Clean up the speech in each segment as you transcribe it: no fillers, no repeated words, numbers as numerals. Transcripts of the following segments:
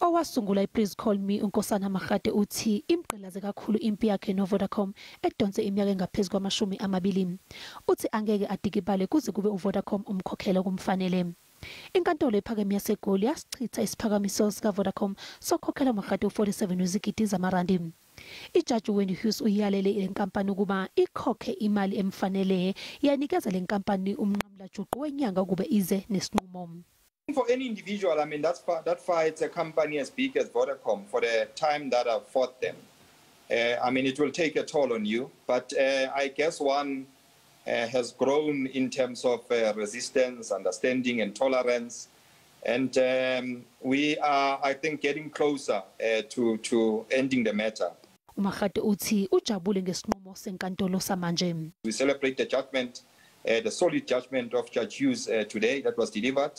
Owasungula i-Please Call Me, uNkosana Makgate, uthi imgqilaze kakhulu impi yakhe noVodacom edonse iminyaka engaphezu kwama-20. Uthi angeke adikibale kuze kube uVodacom umkhokhela kumfanele. Inkantolo ephakeme yaseGoli yasichitha isiphakamiso sikaVodacom sokukhokhela uMakgate u-47 wezigidi zamarandi. Ijaji Wendy Hughes uyalele le nkampani ukuba ikhokhe imali emfanele, yanikeza le nkampani umnqamulajuqu wenyanga ukube ize nesinqumo. For any individual, I mean, that fights a company as big as Vodacom for the time that I've fought them, I mean, it will take a toll on you. But I guess one has grown in terms of resistance, understanding, and tolerance. And we are, I think, getting closer to ending the matter. UMakgate uthi ujabule ngesinqumo senkantolo samanje. We celebrate the judgment, the solid judgment of Judge Hughes today that was delivered.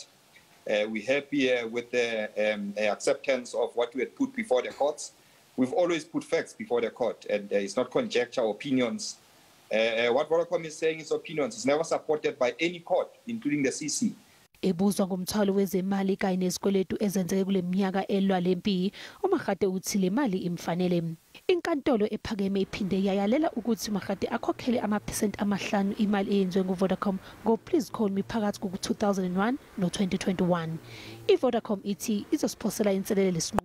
We're happy with the acceptance of what we had put before the courts. We've always put facts before the court, and it's not conjecture or opinions. What Vodacom is saying is opinions. It's never supported by any court, including the CC. Ebuzwa ngomthwalo wezemali kanye nezikweletu ezenzeke kule minyaka elwa lempi, uMakgate uthi le mali imfanele. Inkantolo ephakeme iphinde yayalela ukuthi uMakgate akhokhele amaphesenti 5 imali eyenziwe nguVodacom ngo-Please Call Me phakathi kuku-2001 no-2021. I-Vodacom ithi izosiphosela inselele lesinqumo.